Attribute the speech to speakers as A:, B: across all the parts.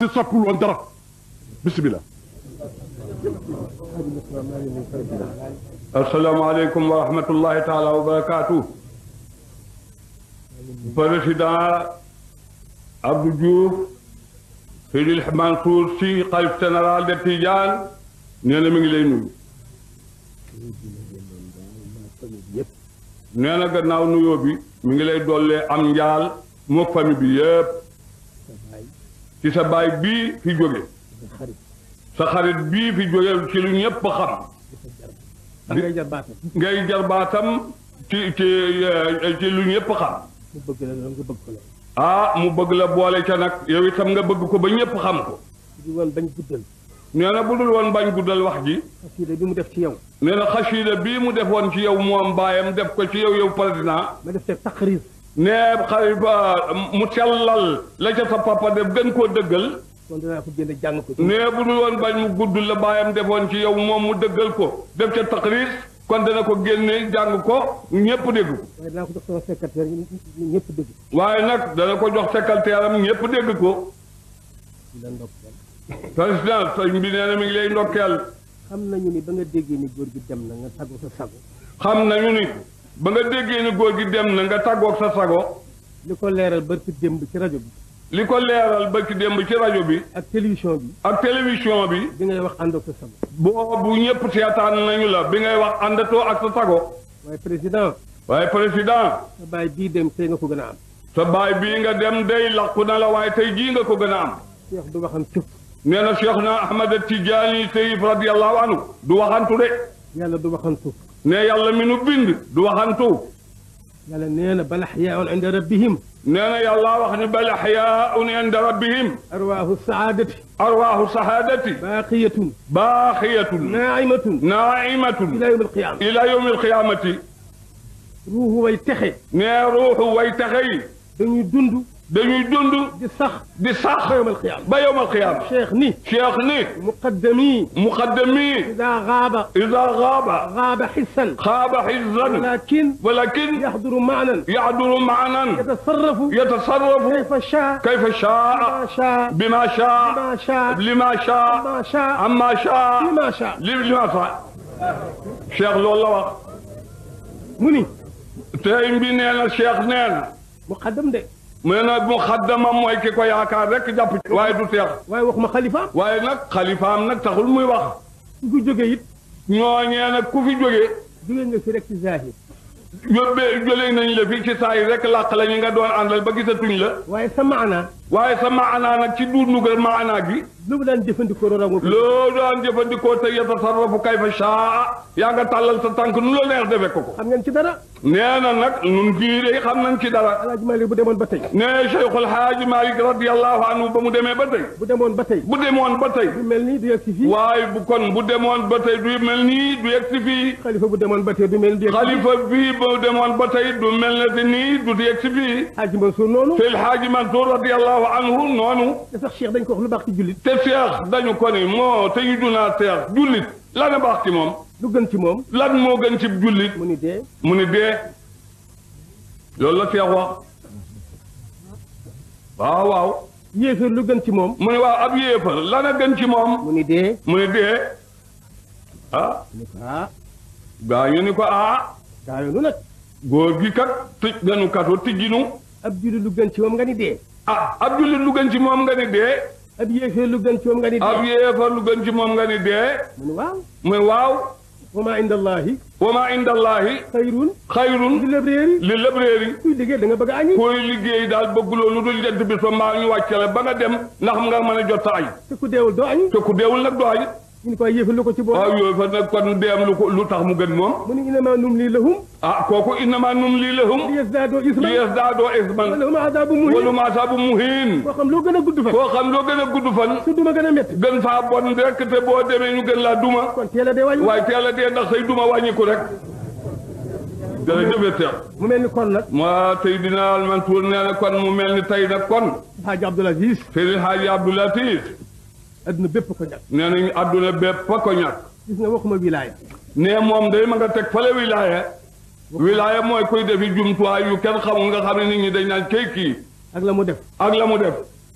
A: te soppul woon dara bismillah.
B: asalaamaaleykum wa rahmatullahi taala wa barakaatu. président Abdou Diouf Seydil Mansour Sy xalif général de Tidiane nee na mi ngi lay nuyu. nee na gannaaw nuyoo bi mi ngi lay dollee am njaal mook famille bi yépp ci sa baay bii fi jóge sa xarit bii fi jóge ci lu ñëpp xam ngay jarbaatam ci lu ñëpp xam mu bëgg la boole ca nag yow itam nga bëgg ko ba ñëpp xam ko nee na bu dul woon bañ guddal wax ji
C: xasida bi mu def ci yow
B: nee na xasida bii mu defoon ci yow moom baayam def ko ci yow président
C: ma def te taqrir
B: nee xalifa mu sellal la ca sa papa def gën koo dëggal
C: kon dinaa ko génne jàng ko
B: nee bu dul woon bañ mu gudd la baayam defoon ci yow moom mu dëggal ko def ca taqrir kon dana ko génne jàng ko ñëpp dégg ko
C: waaye dinaa ko jox sama secrétaire ñëpp dégg
B: waaye nag dana ko jox secrétaire am ñëpp dégg ko président sëñ bi nee na mi ngi lay ndokkeel
C: xam nañu ni ba nga déggee ni góor gi dem na nga tàggoo sa sago
B: xam nañu ni ba nga déggee ni góor gi dem na nga tàggoog sa sago
C: li ko leeral barki démb ci rajo bi
B: li ko leeral barki démb ci rajo bi
C: ak télévision bi
B: ak télévision bi
C: bi ngay wax àndoog sa sago
B: boobu ñëpp seetaan nañu la bi ngay wax àndatoo ak sa sago
C: waaye président sa baay bii dem tey nga ko gën a am
B: sa baay bii nga dem day làqu na la waaye tey jii nga ko gën a am
C: Cheikh du waxan tëf
B: nee na Cheikh na Ahmad Tidiane Taïb radiyallahu anhu du waxantu de
C: yàlla du waxantu
B: ne yàlla mi nu bind du waxantu
C: yàlla nee na bal ahyaa'un inda rabbihim
B: nee na yàlla wax ni bal ahyaa'un inda rabbihim
C: arwaahu saadati
B: baaqiyatun naa'imatun ila yawmi alqiyaamati
C: ruuxu way texe
B: nee ruuxu way texe yi
C: dañuy dund di sax ba yawmal qiyaama cheikh ni muqaddami ida gaaba xissan walakin yaxduru maanan yatasarrafu
B: kayfa shaa bima shaa lima shaa amma shaa lima shaa cheikh loolu la wax
C: mu ni
B: tey mbi nee na cheikh nee na
C: muqaddam de
B: mu ne mu xaddamam mooy ki ko yaakaar rek jàpp ci waaye du teex
C: waaye wax ma xalifaam
B: waaye nag xalifaam nag taxul muy wax
C: ku fi jóge it
B: ñooñee nag ku fi jóge
C: nga fi rek ci zahir
B: jëlee nañ la fi ci saa yi rek làq la ñu nga doon àndal ba gisatuñ la
C: waaye sa maanaa
B: nag ci duur nugal maanaa gi
C: lu mu daan jëfandikoo
B: loo daan jëfandikoo te yatasarrafu kayfa shaa yaa nga tàllal sa tànk nu la neex defe ko
C: xam ngeen ci dara
B: nee na nag nun fii de xam nañ ci dara
C: Alaaji Malik bu demoon ba tey
B: nee Cheikhul Haaji Malik radiyallahu anhu ba mu demee ba tey
C: bu demoon ba tey du mel nii du yegg si fii
B: waaye bu demoon ba tey du mel nii du yegg si fii
C: xalifa bu demoon ba tey du mel nii
B: xalifa bii bu demoon ba tey du mel ne nii du yegg si fii
C: Haaji Mansour noonu
B: Seydi Haaji Mansour radiyallahu anhu noonu
C: te sax Cheikh dañ ko wax lu baax ci jullit
B: te Cheikh dañu ko ni moo te yu dunaa Cheikh jullit lan a baax ci moom
C: lu gën ci moom
B: lan moo gën ci jullit
C: mu ni dee
B: loolu la Cheikh wax waaw
C: yéefar lu gën ci moom
B: mu ne waaw ab yéefar lan a gën ci moom
C: mu ni dee
B: gaa ñu ni ko
C: gaa yoonu nag
B: góor gi kat tëj ganu kato tijjinu
C: ab jullit lu gën ci moom nga ni dee
B: ab jullit lu gën ci moom nga ni dee
C: ab yéefar lu gën ci moom nga ni dee
B: ab yéefar lu gën ci moom nga ni dee mu ne waaw
C: wa maa inda allahi
B: xayrun li labréeri
C: kuy liggéey da nga bëgg a añi
B: kuy liggéey daal bëgguloo lu dul jant bi so maa ñu wàccale ba nga dem ndax nga mën a jot añ
C: te ku deewul doo añi
B: te ku deewul nag doo añ
C: ñu ni ko yéefal lu ko ci boole
B: waaw yéefal nag kon deem lu tax mu gën moom
C: mu ni innamaa numlii lahum
B: kooku innamaa numlii lahum
C: liyazdaadoo isman wa lahum
B: azaabu muhiin
C: koo xam loo gën a gudd fan
B: su duma gën a métti gën faa bon rek te boo demee ñu gën laa duma
C: kon teel a dee wàññi
B: waaye teel a dee ndax say duma wàññiku rek jërëjëf Seex
C: mu mel ni kon nag
B: maa Seydina Al Mansour nee na kon mu mel ni tey nag kon
C: Haaji Abdoul Aziz
B: Seydi Haaji Abdoul Aziz
C: adduna bépp ko ñàkk
B: nee nañ adduna bépp ko ñàkk
C: gis nga waxuma wilaaya
B: nee moom day ma nga teg fale wilaaya mooy koy defi jumtuwaay yu kenn xamul nga xam ne nit ñi dañ naan kii
C: ak la mu def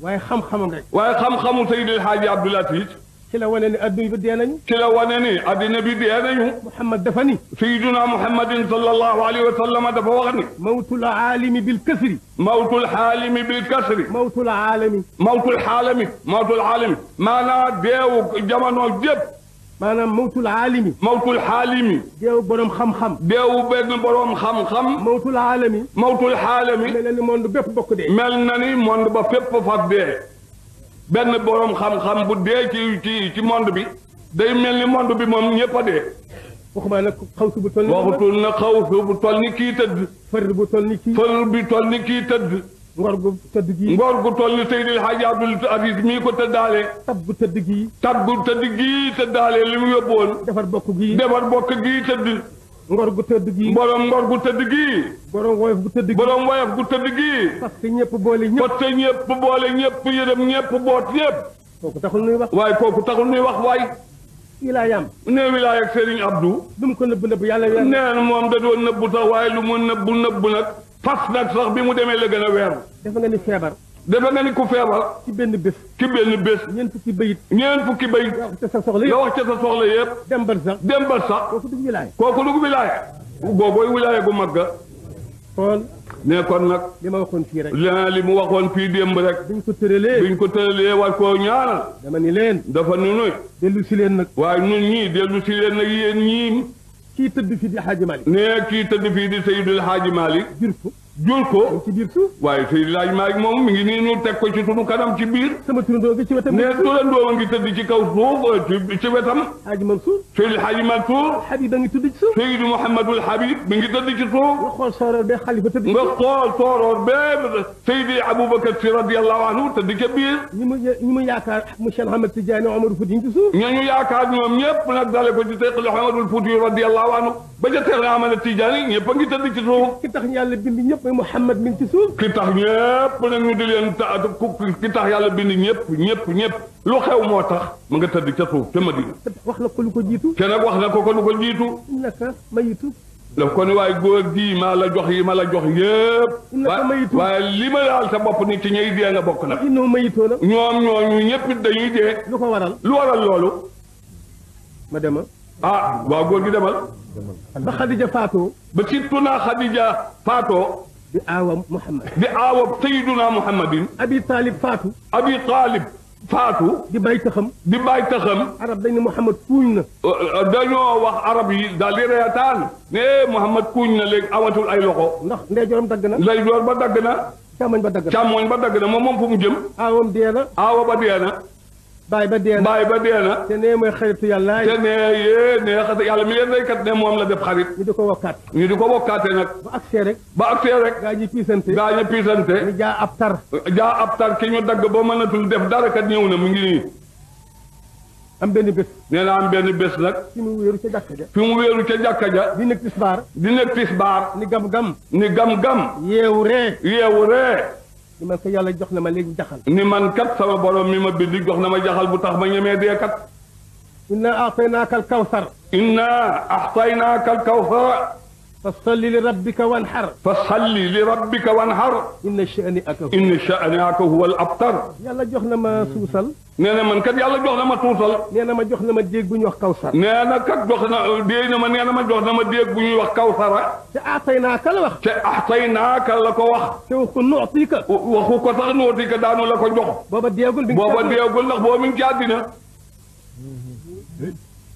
C: waaye xam-xamam rek.
B: waaye xam-xamu Seydil Hadji Abdoul Aziz
C: ci la wane ne adduna bi dee nañu.
B: ci la wane ni addina bi dee nañu.
C: Muhammad dafa ni.
B: Sayyiduna Muhammadin sallallahu alayhi wa sallam dafa wax ni.
C: mawtul aalimi bil kasri.
B: mawtul xaalimi bil kasri.
C: mawtul aalami.
B: mawtul xaalami. mawtul xaalami. maanaam deewu jamono jépp.
C: maanaam mawtul aalimi.
B: mawtul xaalimi.
C: deewu borom xam-xam.
B: deewu benn borom xam-xam.
C: mawtul aalami.
B: mawtul xaalami.
C: mel na ni monde bépp bokk dee.
B: mel na ni monde ba fépp fas dee. benn borom xam-xam bu dee ci monde bi day mel ni monde bi moom ñëpp a dee.
C: waxuma nag xawsu bu toll ni.
B: waxutul na xawsu bu toll ni kii tëdd.
C: fër bu toll ni kii.
B: fër bi toll ni kii tëdd.
C: ngor gu tëdd gii.
B: ngor gu toll ni Seydil Hadji Abdoul Aziz mii ko tëddaale.
C: tab bu tëdd gii.
B: tab bu tëdd gii tëddaale li mu yóbboon.
C: defar bokk gii.
B: defar bokk gii tëdd.
C: ngor gu tëdd gii.
B: borom ngor gu tëdd gii.
C: borom woyof gu tëdd gii.
B: borom woyof gu tëdd gii.
C: parce que ñëpp boole ñëpp.
B: parce que ñëpp boole ñëpp yërëm ñëpp boot ñëpp.
C: kooku taxul nuy wax.
B: waaye kooku taxul nuy wax waay.
C: wilaayam.
B: nee wilaay ak Serigne Abdou.
C: lu mu ko nëbb yàlla weer.
B: nee na moom da doon nëbbu sax waaye lu mu nëbbu nag fas nag sax bi mu demee la gën a weeru.
C: defe nga ni feebar.
B: defe nga ni ku feebar.
C: ci benn bés.
B: ci benn bés.
C: ñeent fukki bayit.
B: ñeent fukki bayit.
C: nga wax ca sa soxla yëpp.
B: nga wax ca sa soxla yëpp.
C: dem ba sax.
B: dem ba sax.
C: kooku du wilaay.
B: kooku du wilaay. boobooy wilaay gu mag ga.
C: kon.
B: ne kon nag.
C: li ma waxoon fii rek.
B: li mu waxoon fii démb rek.
C: biñ ko tëralee.
B: biñ ko tëralee war koo ñaanal.
C: dama ni leen.
B: dafa nunuy.
C: dellu si leen nag.
B: waaye ñun ñii dellu si leen nag yéen ñii.
C: kii tëdd fii di Hadji Malick.
B: ne kii tëdd fii di Seydil Hadji Malick.
C: jur ko.
B: jur ko.
C: ci biir suuf.
B: waaye Seydil Hadji Malick moom mi ngi nii ñu teg ko ci sunu kanam ci biir.
C: sama turandoo gi ci wetam.
B: ne turandoo ngi tëdd ci kaw suuf ci wetam.
C: Hadji Mansour.
B: Seydil Hadji Mansour.
C: Habib a ngi tëdd ci suuf.
B: Seydi Mouhamadul Habib mi ngi tëdd ci suuf.
C: nga xool sooroor bee xalifa tëdd ci
B: nga
C: suuf.
B: xool sooroor bee Seydi Aboubacar Si radiyallahu anhu tëdd ca biir.
C: ñi mu yaakaar mu Cheikh Ahmed Tidiane Omar Fouti ci suuf.
B: ñooñu yaakaar ñoom ñëpp nag dale ko ci Seex Ahmadul Fuuti radiyallahu anhu ba ca Seex Ahmed Tidiane ñëpp a ngi tëdd ci suuf.
C: ki tax yàlla bind ñëpp mooy Mouhamed mi ngi ci suuf.
B: ki tax ñëpp nag ñu di leen ki tax yàlla bind ñëpp lu xew moo tax mu nga tëdd ca suuf ca Madina.
C: wax na ko lu ko jiitu.
B: te nag wax na ko lu ko jiitu.
C: innaka mayitu.
B: daf ko ni waaye góor gii maa la jox yi ma la jox yëpp.
C: innaka mayitu.
B: waaye li ma laal sa bopp ni ci ñay dee nga bokk nag.
C: innoo mayitoo nag.
B: ñoom ñooñu ñëpp dañuy dee.
C: lu ko waral.
B: lu waral loolu.
C: ma dema.
B: ah waaw góor gi demal.
C: ba Khadija faatoo.
B: ba sittuna Khadija faatoo.
C: di aawa Muhammad.
B: di aawa Sayyiduna Muhammadin.
C: Abi Talib faatu.
B: Abi Talib faatu.
C: di bay taxam.
B: di bàyyi taxam.
C: arab dañ ne Muhammad kuuñ na.
B: dañoo wax arab yi daal di reetaan ne Muhammad kuuñ na léegi amatul ay loxo.
C: ndax ndeyjooram dagg na.
B: ndeyjoor ba dagg na.
C: càmmoñ ba dagg na.
B: càmmoñ ba dagg na moom fu mu jëm.
C: aawam dee na.
B: aawa ba dee na.
C: baay ba dee na.
B: baay ba dee na.
C: te nee mooy xaritu yàlla.
B: te nee yàlla mi leen reykat ne moom la def xarit.
C: ñu di ko wakkaat.
B: ñu di ko bokkaate nag.
C: ba agsee rek.
B: ba agsee rek.
C: gaa ñi piisante.
B: gaa ñi piisante.
C: ñu jaa ab tar.
B: jaa ab tar ki ñu dagg ba mënatul def dara kat ñëw na mu ngi nii.
C: am benn bés.
B: nee na am benn bés nag.
C: fi mu wéeru ca jàkka ja.
B: fi mu wéeru ca jàkka ja.
C: di nekk tisbaar.
B: di nekk tisbaar.
C: ni gam-gam.
B: ni gam-gam.
C: yeewu ree.
B: yeewu ree.
C: ni man ko yàlla jox na ma léegi jaxal.
B: ni man kat sama borom mi ma bind jox na ma jaxal bu tax ma ñemee dee kat.
C: inna a'taynaaka al-kawsar.
B: inna a'taynaaka al-kawsar.
C: fa salli li rabbika wanhar.
B: fa salli li rabbika wanhar.
C: inna sha'ni'aka
B: inna sha'ni'aka huwa al-abtar.
C: yàlla jox na ma suusal.
B: nee na man kat yàlla jox na ma tuusal.
C: nee na ma jox na ma déeg bu ñuy wax kawsar.
B: nee na kat jox na déeg na ma nee na ma jox na ma déeg bu ñuy wax kawsara.
C: te a'taynaaka la wax.
B: te a'taynaaka la ko wax.
C: te wax ko nu'tika.
B: waxu ko sax nu'tika daanu la ko jox.
C: booba deegul bi.
B: booba deegul ndax booba mi ngi ci àddina.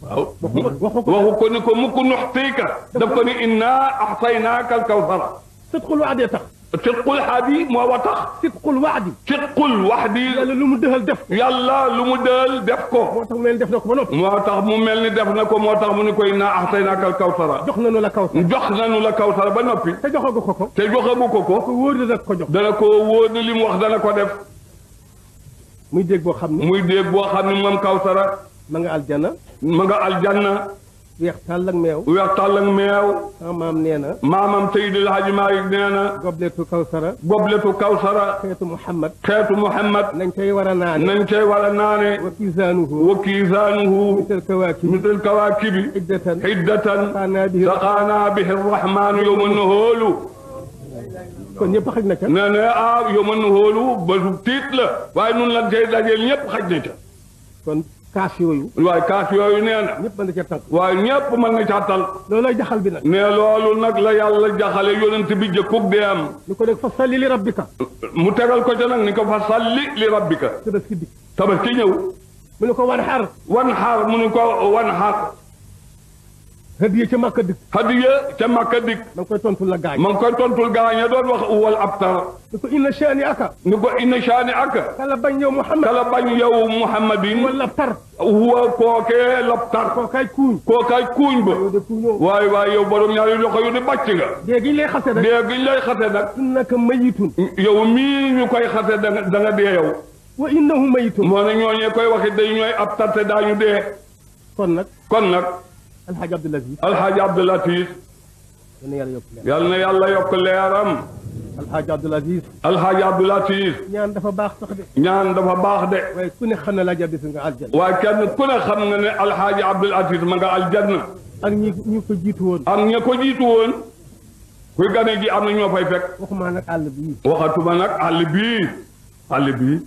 B: waaw waxu ko ni ko mukk nu'tika. daf ko ni inna a'taynaaka al-kawsara.
C: sidqul wa'di tax.
B: sidqul hadi moo wa tax.
C: sidqul wa'di.
B: sidqul wa'di.
C: yàlla lu mu dëxal def.
B: yàlla lu mu dël def ko.
C: moo tax mu mel ni def na ko ba noppi.
B: moo tax mu mel ni def na ko moo tax mu ni koy inna a'taynaaka al-kawsara.
C: jox nañu la kawsar.
B: jox nañu la kawsara ba noppi.
C: te joxagu ko ko.
B: te joxagu ko ko.
C: ko wóor dana ko jox.
B: dana ko wóor ni li mu wax dana ko def.
C: muy dégg boo xam ne.
B: muy dégg boo xam ne moom kawsara.
C: ma nga aljanna.
B: ma nga aljanna.
C: weex tàll ak meew.
B: weex tàll ak meew.
C: sama maam nee na.
B: maamam Seydil Hadji Malick nee na.
C: gobletu kawsara.
B: gobletu kawsara.
C: xeetu Muhammad.
B: xeetu Muhammad.
C: nañ koy war a naane.
B: nañ cay war a naane.
C: wa kiisaanuhu.
B: wa kiisaanuhu.
C: misal kawaakibi.
B: misal kawaakibi.
C: hiddatan.
B: saqaanaa bihi rahmaanu yawma nahoolu.
C: kon ñëpp xaj na ca.
B: nee na ah yow mën na xoolu bésu tiit la waaye nun lan cay dajeel ñëpp xaj na ca.
C: kon kaas yooyu.
B: waaye kaas yooyu nee na.
C: ñëpp mën na ca tànk.
B: waaye ñëpp mën na ca tal.
C: loolooy jaxal bi nag.
B: ne loolu nag la yàlla jaxale yonent bi jëkkug dee am.
C: ni ko def fa salli li rabbika.
B: mu tegal ko ca nag ni ko fa salli li rabbika.
C: tabaski bi.
B: tabaski ñëw.
C: mu ne ko wan xar.
B: wan xaar mu ne ko wan xaar.
C: hadiya ca Makka dikk.
B: hadiya ca Makka dikk.
C: ma ngi koy tontul la gaañ.
B: ma ngi koy tontul gaañ doon wax uwal abtar.
C: ni ko inna shaani aka.
B: ni ko inna shaani aka.
C: kala bañ yow Muhammad.
B: kala bañ yow Muhammadin.
C: wala labtar.
B: huwa kookee labtar.
C: kookaay kuuñ.
B: kookaay kuuñ ba.
C: yow de kuuñoo.
B: waaye waaye yow borom ñaari loxo yu di bàcc nga.
C: dee gi ñu lay xase nag.
B: dee gi ñu lay xase nag.
C: innaka mayitun.
B: yow mii ñu koy xase da nga dee yow.
C: wa innahu mayitun.
B: moo ne ñooñee koy waxi day ñooy abtar te daañu dee.
C: kon nag.
B: kon nag.
C: Alxaaji Abdul Aziz.
B: Alxaaji Abdul Aziz. yal na yàlla yokk leeram.
C: Alxaaji Abdul Aziz.
B: Alxaaji Abdul Aziz.
C: ñaan dafa baax sax de.
B: ñaan dafa baax de.
C: waaye ku ne xam ne Alxaaji Abdul Aziz nga aljanna.
B: waaye kenn ku ne xam nga ne Alxaaji Abdul Aziz ma nga aljanna.
C: ak ñi ko jiitu woon.
B: ak ña ko jiitu woon. kuy gane ji am na ñoo fay fekk.
C: waxuma nag àll bii.
B: waxatuma nag àll bii. àll bii.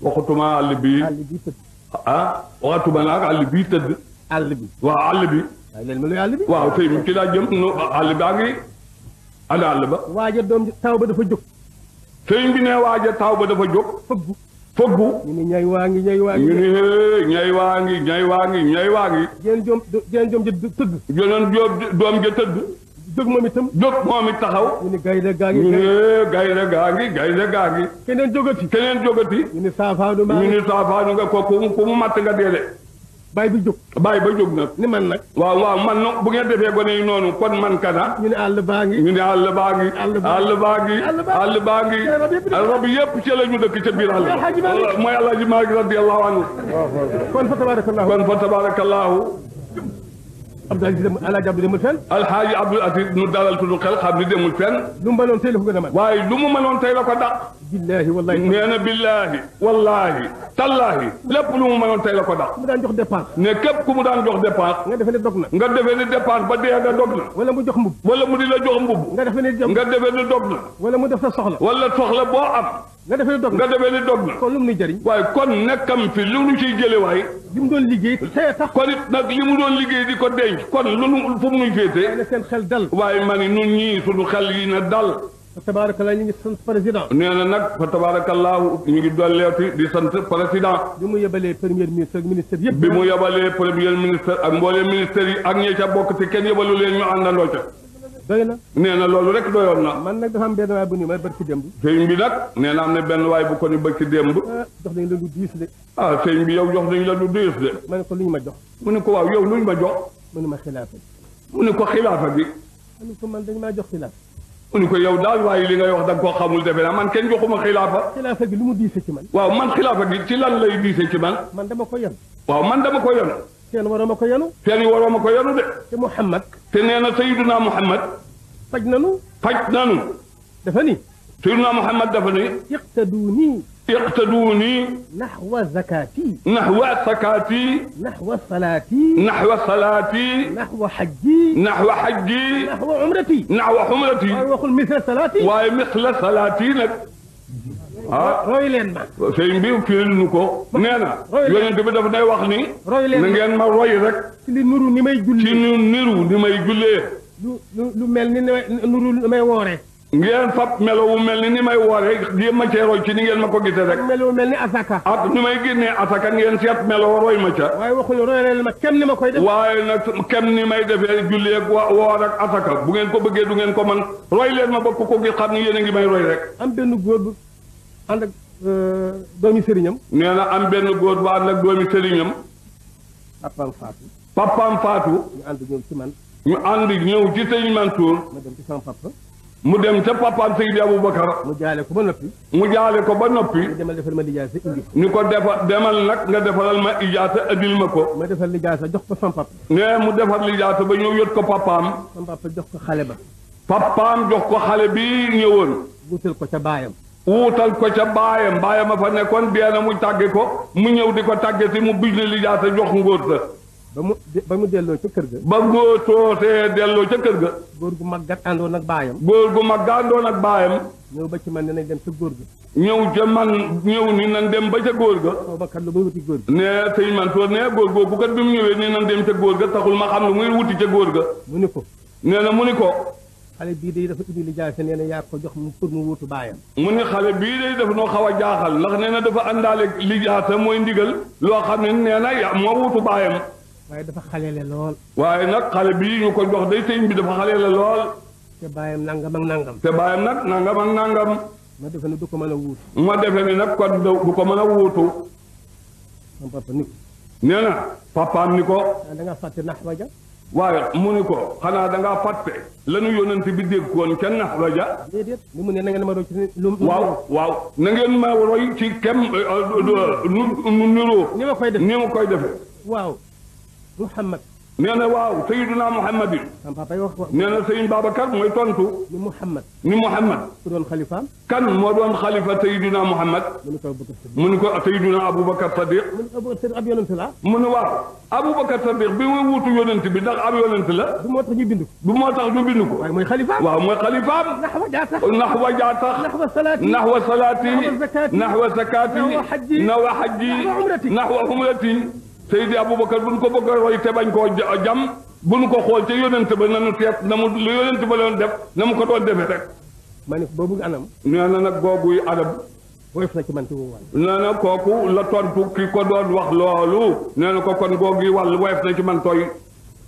B: waxatuma àll bii.
C: àll bii tëdd.
B: ah waxatuma nag àll bii tëdd.
C: àll bi.
B: waaw àll bi.
C: waaye leen ma luy àll bi.
B: waaw tey ci laa jëm no àll baa ngi ànd àll ba.
C: waaja doom taw ba dafa jóg.
B: sëñ bi ne waaja taw ba dafa jóg.
C: fëggu.
B: fëggu.
C: ñu ne ñay waa ngi ñay waa ngi.
B: ñu ne ñay waa ngi ñay waa ngi ñay waa ngi.
C: jeen joom ja tëgg.
B: jeneen doom ja tëdd.
C: jóg moom itam.
B: jóg moom it taxaw.
C: ñu ne gaynde gaa ngi.
B: ñu ne gaynde gaa ngi gaynde gaa ngi.
C: keneen jógati.
B: keneen jógati.
C: ñu ne saafaanu maa
B: ñu ne saafaanu nga ko ku mu matt nga dee de.
C: bàyyi bi jóg.
B: bàyyi ba jóg nag.
C: ni man nag.
B: waaw waaw man nag bu ngeen defee gone yi noonu kon man kana.
C: ñu ne àll baa ngi.
B: ñu ne àll baa ngi. àll baa ngi. àll baa ngi. rab yëpp ci la ñu dëkk ca biir àll. mooy Alaaji Maalik radiyallahu anhu.
C: kon fa tabarakallahu.
B: kon fa tabarakallahu.
C: Abdul Aziz Alaaji Abdul demul fenn.
B: Alxaaji Abdul Aziz nu dalal tudd xel xam ni demul fenn.
C: lu mu mënoon tey la ko gën a mën.
B: waaye lu mu mënoon tey la ko dàq.
C: billaahi wallaahi.
B: nee na billaahi wallaahi tallaahi lépp lu mu mënoon tey la ko dàq.
C: mu daan jox dépense.
B: ne képp ku mu daan jox dépense.
C: nga defee ne dog na.
B: nga defee ni dépense ba dee nga dog na.
C: wala mu jox mbub.
B: wala mu di la jox mbubb.
C: nga defee ne
B: nga defee ni dog na.
C: wala mu def sa soxla.
B: wala soxla boo am.
C: nga defee ne dog na.
B: nga defee ni dog na.
C: kon lu mu nuy jëriñ.
B: waaye kon nekkam fi lu nu ciy jële waay.
C: li mu doon liggéey tey tax.
B: kon it nag li mu doon liggéey di ko denc. kon lu nu fu mu nuy féete.
C: ne seen xel dal.
B: waaye ma ni nun ñii suñu xel yi na dal.
C: fa tabarakallah ñu ngi sant président.
B: nee na nag fa tabarakallahu ñu ngi dolleeti di sant président.
C: bi mu yebalee premier ministre ak ministre yëpp.
B: bi mu yebalee premier ministre ak mbooleem ministère yi ak ñi ca bokk te kenn yebalu leen ñu àndandoo ca.
C: doy na.
B: nee na loolu rek doyoon na.
C: man nag dafa am benn waay bu ni ma barki démb.
B: sëñ bi nag nee na am na benn waay bu ko ni bëgg ci démb.
C: jox nañ la lu diis de.
B: ah sëñ bi yow jox nañ la lu diis de.
C: ma ne ko lu ñu ma jox.
B: mu ne ko waaw yow luñ ma jox.
C: mu ne ma xilaafa bi.
B: mu ne ko xilaafa bi.
C: ma ne ko man dañ maa jox xilaafa.
B: mu ne ko yow daal waaye li ngay wax da nga koo xamul defe naa man kenn joxuma xilaafa.
C: xilaafa gi lu mu diise ci man.
B: waaw man xilaafa gi ci lan lay diise ci man.
C: man dama ko yenu.
B: waaw man dama ko yenu.
C: seen waroo ma ko yenu.
B: seen waroo ma ko yenu de.
C: te Muhammad.
B: te nee na Sayyiduna Muhammad.
C: faj nanu.
B: faj nanu.
C: dafa ni.
B: Sayyiduna Muhammad dafa ni.
C: iqtaduuni.
B: iqtaduuni.
C: naxwa zakaati.
B: naxwa sakaati.
C: naxwa salaati.
B: naxwa salaati.
C: naxwa xajji.
B: naxwa xajji.
C: naxwa umrati.
B: naxwa xumrati.
C: waaye waxul misla salaati.
B: waaye misla salaati nag. ah
C: roy leen ma.
B: sëñ bi firil nu ko. nee na. yonent bi dafa day wax ni.
C: roy leen
B: na ngeen ma roy rek.
C: ci li nuru ni may jullee.
B: ci nu niru ni may jullee.
C: lu mel ni nuru ni may wooree.
B: ngeen fab melo wu mel ni may wooree jéem ma cee roy ci ni ngeen ma ko gisee rek.
C: melo wu mel ni asaka.
B: ak ni may génnee asaka ngeen seet melo roy ma ca.
C: waaye waxuñu roy leen ma kem ni ma koy def.
B: waaye nag kem ni may defee julli ak woor ak asaka bu ngeen ko bëggee du ngeen ko man roy leen ma ba ko gis xam ni yéen a ngi may roy rek.
C: am benn góor bu ànd ak doomi sëriñam.
B: nee na am benn góor bu ànd ak doomi sëriñam.
C: papaam faatu.
B: papaam faatu.
C: ñu ànd ñëw ci man.
B: ñu ànd ñëw ci sëñ Mansour.
C: ma dem ci sama papa.
B: mu dem ca papaam Seydi Aboubacar.
C: mu jaale ko ba noppi.
B: mu jaale ko ba noppi.
C: ñu demal defal ma lijaasa indi.
B: ni ko demal nag nga defalal ma ijaasa andil ma ko.
C: ma defal lijaasa jox ko sama papa.
B: nee mu defar lijaasa ba ñëw yot ko papaam.
C: sama papa jox ko xale ba.
B: papaam jox ko xale bi ñëwoon.
C: wuutal ko ca baayam.
B: wuutal ko ca baayam baayam a fa nekkoon dee na mu tàgge ko mu ñëw di ko tàgge si mu bij ne lijaasa jox ngóor sa.
C: ba mu delloo ca kër ga.
B: ba góor soosee delloo ca kër ga.
C: góor gu màggat àndoon ak baayam.
B: góor gu mag àndoon ak baayam.
C: ñëw ba ci man ne nañ dem ca góor ga.
B: ñëw ca man ñëw ni nan dem ba ca góor ga.
C: xaw ma kat lu muy wuti góor ga.
B: ne sëñ Mansour ne góor googu kat bi mu ñëwee ni nan dem ca góor ga taxul ma xam ne muy wuti ca góor ga.
C: mu ni ko.
B: nee na mu ni ko.
C: xale bii de dafa indi li jaase nee na yaa ko jox mu pour mu wutu baayam.
B: mu ni xale bii de dafa noo xaw a jaaxal ndax nee na dafa àndaale li jaase mooy ndigal loo xam ne nee na ya moo wutu baayam.
C: waaye dafa xalele lool.
B: waaye nag xale bii ñu ko jox day sëñ bi dafa xalele lool.
C: te baayam nangam ak nangam.
B: te baayam nag nangam ak nangam.
C: ma defe ne du ko mën a wuutu.
B: ma defe ni nag kon du ko mën a wuutu.
C: sama papa ni ko.
B: nee na papaam ni ko.
C: da nga fàtte naxwa ja.
B: waaye mu ni ko xanaa da ngaa fàtte lanu yónnent bi dégg koon kenn naxwa ja.
C: déedéet li mu ne na ngeen ma roy ci lu.
B: waaw na ngeen ma roy ci kem nu niroo.
C: ni ma koy def
B: ni ma koy defee.
C: waaw Muhammad.
B: nee na waaw Sayyiduna Muhammadin.
C: sama papa yi wax ko.
B: nee na sëñ Babacar mooy tontu.
C: ni Muhammad.
B: ni Muhammad.
C: ku doon xalifaam.
B: kan moo doon xalifa Sayyiduna Muhammad.
C: mu ni ko
B: Abubakar Sadiq.
C: mu ni ko Sayyiduna Abubakar Sadiq.
B: mu ni
C: ab yonent la.
B: mu ni waaw Abubakar Sadiq bi muy wuutu yonent bi ndax ab yonent la.
C: du moo tax ñu bind ko.
B: du moo tax ñu bind ko.
C: waaye mooy xalifaam.
B: waaw mooy xalifaam.
C: naxwa jaa tax.
B: naxwa jaa tax.
C: naxwa salaati.
B: naxwa salaati. naxwa zakaati.
C: naxwa xajji.
B: naxwa xajji.
C: naxwa umrati.
B: naxwa umrati. Seydi Abubakar buñ ko bëgg a roy te bañ koo jam bu nu ko xool ca yonent ba nanu teet na mu lu yonent ba doon def na mu ko doon defee rek.
C: ma ne boobu anam.
B: nee na nag googuy adab.
C: woyof na ci man ci wu wàll.
B: nee na kooku la tontu ki ko doon wax loolu. nee na ko kon googuy wàll woyof na ci man tooy.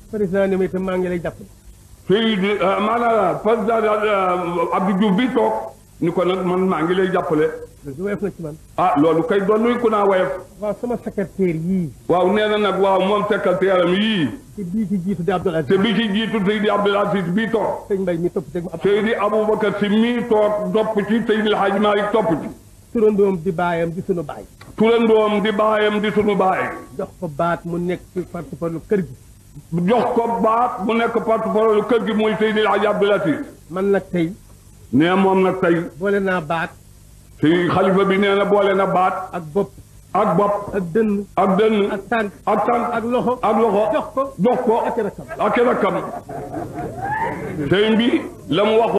C: président ni ma itam maa ngi lay jàpp.
B: Seydi maanaam président Abdou Diouf bi toog ni ko nag man maa ngi lay jàppale.
C: loolu woyof na ci man.
B: ah loolu kay doon nuy ku naa woyof.
C: waaw sama secrétaire yii.
B: waaw nee na nag waaw moom secrétaire am yii.
C: te bii ci jiitu di Abdoul Aziz.
B: te bi ci jiitu Seydi Abdoul Aziz bii toog.
C: sëñ Mbaye mi topp ci.
B: Seydi Aboubacar Si mii toog topp ci Seydi El Hadji Malick topp ci.
C: turandoom di baayam di sunu baay.
B: turandoom di baayam di sunu baay.
C: jox ko baat mu nekk ci porte-parole kër gi.
B: jox ko baat mu nekk porte-parole kër gi muy Seydi El Hadji Abdoul Aziz.
C: man nag tey.
B: nee moom nag tey.
C: boole naa baat.
B: si xalifa bi nee na boole na baat.
C: ak bopp.
B: ak bopp.
C: ak dënn.
B: ak dënn.
C: ak tànk.
B: ak tànk.
C: ak loxo.
B: ak loxo.
C: jox ko.
B: jox ko.
C: ak i rakkam.
B: ak i rakkam. sëñ bi la mu wax